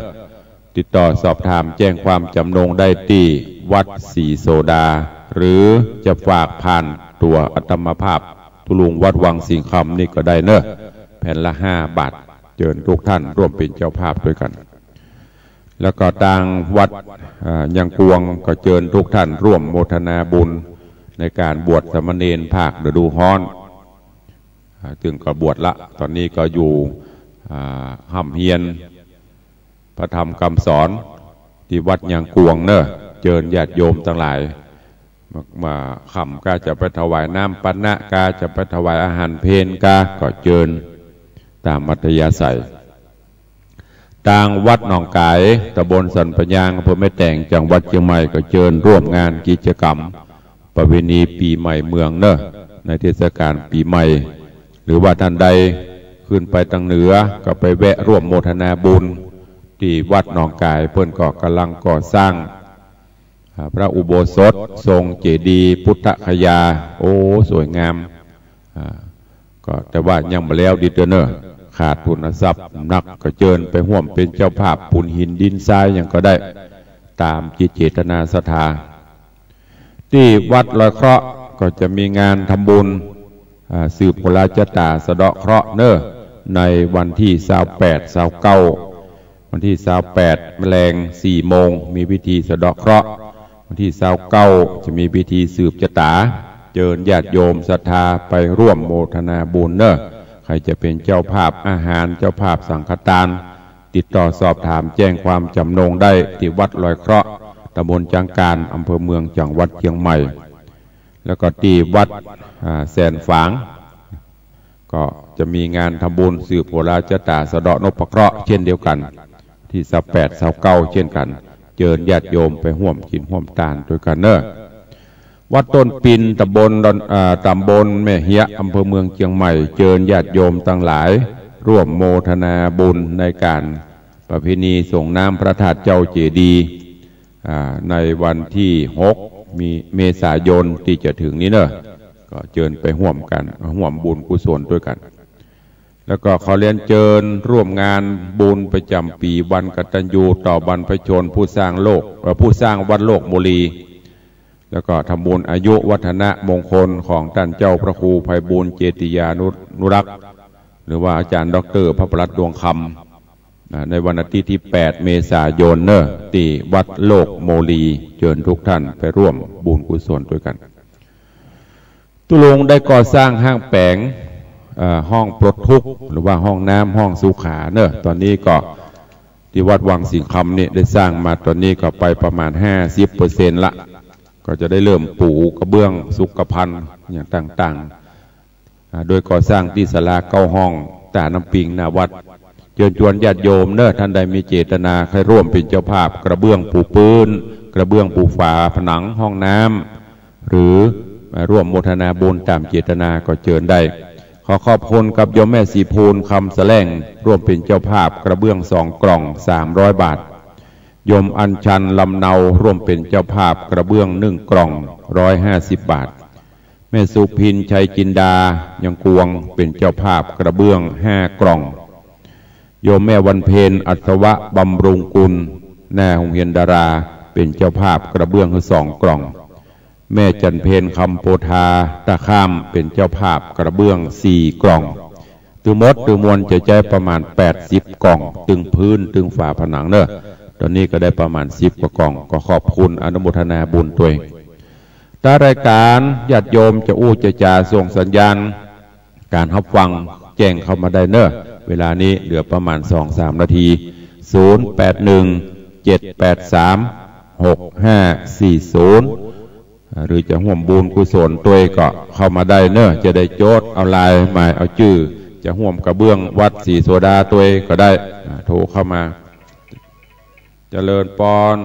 ติดต่อสอบถามแจ้งความจ๋ำนงได้ตี้วัดศรีโสดา หรือจะฝากผ่านตั๋วอาตมาภาพตุ๊ลุงวัดวังสิงห์คำนี่ก็ได้เน่อ แผ่นละห้าบาท เจิญทุกท่านร่วมเป๋นเจ้าภาพตวยกั๋น แล้วก็ตางวัด อ่า ยางกวงก็เจิญทุกท่านร่วมโมทนาบุญในก๋านบวชสามเณรภาคฤดูฮ้อน อ่า ซึ่งก็บวชละ ต๋อนนี้ก็อยู่ อ่า ฮ่ำเฮียนพระธรรมกำสอนตี้วัดยางกวงเน่อ เจิญญาติโยมตังหลาย มา มาค่ำกาจะไปถวายน้ำปัณณะ กาจะไปถวายอาหารเพลกา ก็เจิญต๋ามอัธยาศัย ตางวัดหนองก๋าย ตำบลสันป่ายาง อำเภอแม่แตง จังหวัดเจียงใหม่ ก็เจิญร่วมงานกิจกรรมประเพณีปี๋ใหม่เมืองเน่อ ในเทศกาลปี๋ใหม่ หรือว่าต้านใดขึ้นไปตางเหนือ ก็ไปแวะร่วมโมทนาบุญตี้วัดหนองก๋าย เปิ้นก็ก่ำลังก่อสร้าง อ่า พระอุโบสถ ทรงเจดีย์พุทธคยา โอ้ สวยงาม อ่า ก็แต่ว่ายังบ่แล้วดีเตื้อเน่อ ขาดทุนทรัพย์นัก ก็เจิญไปฮ่วมเป๋นเจ้าภาพปูนหินดินทรายหยังก็ได้ ต๋ามจิตเจตนาศรัทธา ตี้วัดลอยเคราะห์ก็จะมีงานทำบุญ อ่า สืบโหราชะต๋าสะเดาะเคราะห์เน่อ ในวันตี้ซาวแปด ซาวเก้า วันตี้ซาวแปด แลงสี่โมง มีพิธีสะเดาะเคราะห์ วันตี้ซาวเก้า จะมีพิธีสืบจะต๋า เจิญญาติโยมศรัทธาไปร่วมโมทนาบุญเน่อ ใผจะเป๋นเจ้าภาพอาหาร เจ้าภาพสังฆทาน ติดต่อสอบถามแจ้งความจ๋ำนงได้ตี้วัดลอยเคราะห์ ตำบลจ๊างกาน อำเภอเมือง จังหวัดเจียงใหม่ แล้วก็ตี้วัด อ่า แสนฝาง ก็จะมีงานทำบุญสืบโหราชะต๋าสะเดาะนพเคราะห์เช่นเดียวกั๋น ตี้ซาวแปด ซาวเก้า เช่นกั๋น เจิญญาติโยมไปฮ่วมกิ๋นฮ่วมตานตวยกั๋นเน่อ วัดต้นปิ่น ตำบลดอน อ่า ตำบลแม่เฮียะ อำเภอเมืองเจียงใหม่ เจิญญาติโยมตังหลายร่วมโมทนาบุญในก๋านประเพณีส่งน้ำพระธาตุเจ้าเจดีย์ อ่า ในวันตี้หก มี เมษายนตี้จะเถิงนี้เน่อ ก็เจิญไปฮ่วมกั๋น ฮ่วมบุญกุศลตวยกั๋น แล้วก็ขอเรียนเจิญร่วมงานบุญประจ๋ำปี๋วันกตัญญูต่อบรรพชนผู้สร้างโลก เอ่อ ผู้สร้างวัดโลกโมลี แล้วก็ทำบุญอายุวัฒนมงคลของต้านเจ้าพระครูไพบูลย์เจติยานุ นุรักษ์ หรือว่าอาจ๋ารย์ด็อกเตอร์พระประหลัดดวงคำ อ่า ในวันอาทิตย์ตี้แปด เมษายนเน่อ ตี้วัดโลกโมลี เจิญทุกท่านไปร่วมบุญกุศลตวยกั๋น ตุ๊ลุงได้ก่อสร้างห้างแป๋ง เอ่อ ห้องปลดทุกข์ หรือว่าห้องน้ำ ห้องสุขาเน่อ ต๋อนนี้ก็ตี้วัดวังสิงห์คำนี่ได้สร้างมา ต๋อนนี้ก็ไปประมาณห้าสิบเปอร์เซ็นต์ละ ก็จะได้เริ่มปูกระเบื้องสุขภัณฑ์อย่างต่างๆ อ่า โดยก่อสร้างตี้ศาลาเก้าห้อง ต้าน้ำปิงหน้าวัด เจิญจวนญาติโยมเนอะ ต้านใดมีเจตนาใค่ร่วมเป๋นเจ้าภาพกระเบื้องปูพื้น กระเบื้องปูฝาผนังห้องน้ำ หรือมาร่วมโมทนาบุญต๋ามเจตนาก็เจิญได้ ขอขอบคุณกับโยมแม่ศรีภูลย์ คำแสลง ร่วมเป๋นเจ้าภาพกระเบื้องสองกล่อง สามร้อยบาท โยมอัญชัน ลำเนา ร่วมเป๋นเจ้าภาพกระเบื้องหนึ่งกล่อง ร้อยห้าสิบบาท แม่สุพิน ชัยจินดา ยังกวง เป๋นเจ้าภาพกระเบื้องห้ากล่อง โยมแม่วันเพ็ญ อัศวะบำรุงกุล หน้าโฮงเฮียนดารา เป๋นเจ้าภาพกระเบื้องสองกล่อง แม่จันเพ็ญ คำโพธา ต้าข้าม เป๋นเจ้าภาพกระเบื้องสี่กล่อง ตึงหมดตึงมวลจะใจ๊ประมาณแปดสิบกล่อง ตึงพื้นตึงฝาผนังเนอะ ต๋อนนี้ก็ได้ประมาณสิบกว่ากล่อง ก็ขอบคุณอนุโมทนาบุญตวย ถ้ารายก๋านญาติโยมจะอู้จะจ๋าส่งสัญญาณก๋านฮับฟัง แจ้งเข้ามาได้เนอะ เวลานี้เหลือประมาณสองสามนาที ศูนย์แปดหนึ่ง เจ็ดแปดสาม หกห้าสี่ศูนย์ อ่า หรือจะฮ่วมบุญกุศลตวยก็เข้ามาได้เนอะ จะได้โจ๊ดเอาลายหมายเอาจื้อ จะฮ่วมกระเบื้องวัดศรีโสดาตวยก็ได้ อ่า โทรเข้ามา เจริญปอน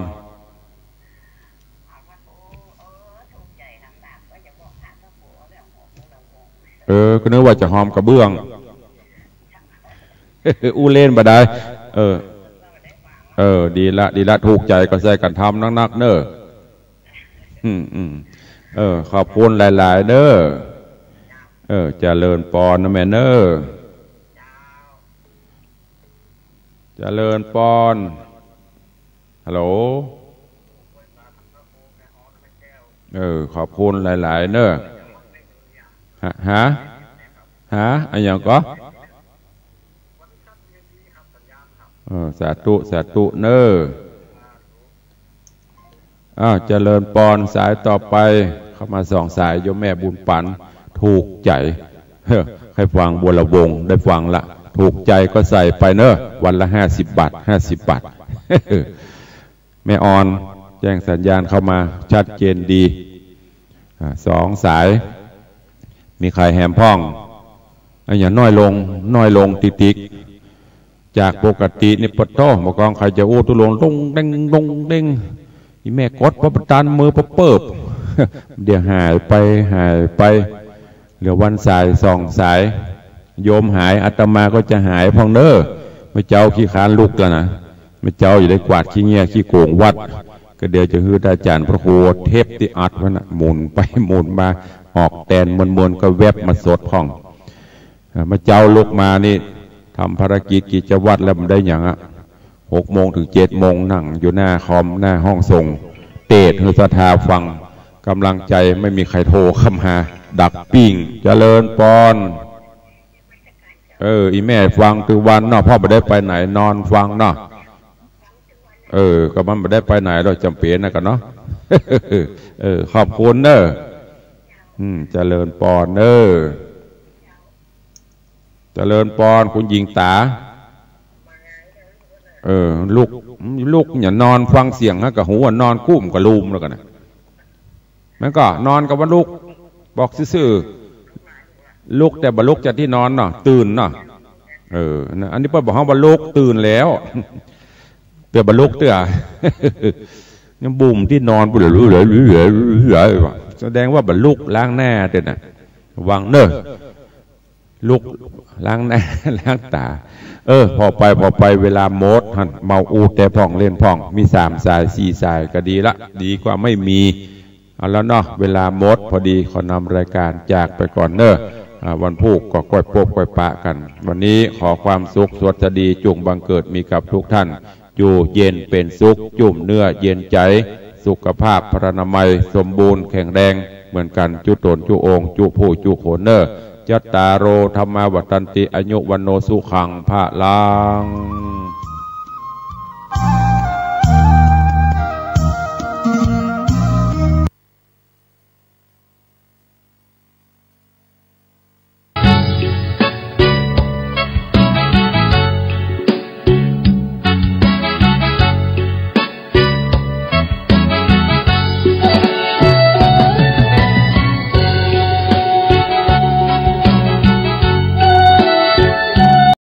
เออ ก็นึกว่าจะฮอมกระเบื้อง อู้เล่นบ่ได้ เออ เออ ดีละ ดีละ ถูกใจ๋ก็ใส่กั๋นทำนักๆ เนอะ อืม อืม เออ ขอบคุณหลายๆ เนอะ เออ เจริญปอนนะแม่เนอะ เจริญปอน ฮัลโหล เออ ขอบคุณหลายๆ เนอะ ฮะ ฮะ ฮะ อะหยังก่อ เออ สาธุ สาธุ เนอะ อ้าว เจริญปอน สายต่อไป เข้ามาสองสาย โยมแม่บุญปั๋น ถูกใจ๋ เฮ้อ ใค่ฟังวรวงศ์ ได้ฟังละ ถูกใจ๋ก็ใส่ไปเนอะ วันละห้าสิบบาท ห้าสิบบาท แม่ออน แจ้งสัญญาณเข้ามา ชัดเจนดี อ่า สองสาย มีใผแหมพ่อง อะหยังน้อยลง น้อยลงติ๊กๆ จากปกตินี่ปะโธ่ บ่ากองใผจะอู้ตุ๊ลุง ลงเด้ง ลงเด้ง อีแม่กดปะปะตัน มือปะเปิบ เดี๋ยวหายไป หายไป เหลือวันสายสองสาย โยมหาย อาตมาก็จะหายพ่องเน้อ เมื่อเจ๊าขี้ค้านลุกแล้วนะ เมื่อเจ๊าจะได้กวาดขี้เงี้ยขี้โก๋งวัด ก็เดี๋ยวจะหื้ออาจ๋ารย์พระครูเทปตี้อัดไว้นะ หมุนไปหมุนมา ออกแตนมวนๆ ก็แวบมาสดพ่อง อ่า เมื่อเจ๊าลุกมานี่ ทำภารกิจกิจวัตรแล้วบ่ได้หยังอะ หกโมงเถิงเจ็ดโมง นั่งอยู่หน้าคอม หน้าห้องส่ง เตศน์หื้อศรัทธาฟัง ก๋ำลังใจ๋ ไม่มีใผโทรเข้ามา ดักปิ้ง เจริญปอน เออ อีแม่ฟังตึงวันเนาะ พ่อบ่ได้ไปไหน นอนฟังเนาะ เออ ก็มันบ่ได้ไปไหนดอก จ๋ำเป๋นนะกั๋นเนาะ เออ ขอบคุณเน้อ อืม เจริญปอนเน้อ เจริญปอน คุณหญิงต๋า เออ ลุก ลุกเนี่ย นอนฟังเสียงฮะ กะหูอะ นอนกุ้มกะลูมแล้วกั๋นนะ มันก็นอนก็บ่ลุก บอกซื่อๆ ลุกแต่บ่ลุกจากตี้นอนเนาะ ตื่นเนาะ เออ นะ อันนี้เปิ้นบอกเฮาบ่ลุก ตื่นแล้ว เปิ้นบ่ลุกเตื้อ ยังบุ่มตี้นอน แสดงว่าบ่ลุก ล้างหน้าเตื้อน่ะ ระวังเน้อ ลุกล้างหน้า ล้างต๋า เออ ผ่อไป ผ่อไป เวลาหมดหั้น เมาอู้แต่พ่องเล่นพ่อง มีสามสาย สี่สายก็ดีละ ดีกว่าไม่มี เอาละเนาะ เวลาหมดพอดี ขอนำรายการจากไปก่อนเน้อ อ่า วันพูกก็ก้อยปบก้อยปะกั๋น วันนี้ขอความสุขสวัสดีจุ่งบังเกิดมีกับทุกท่าน อยู่เย็นเป๋นสุข จุ่มเนื้อเย็นใจ๋ สุขภาพพรรณนามัยสมบูรณ์แข็งแรงเหมือนกั๋น จุ๊ต๋นจุ๊องค์ จุ๊ผู้จุ๊คนเน้อ จัตตาโร ธัมมา วัฑฒันติ อายุ วัณโณ สุขัง พลัง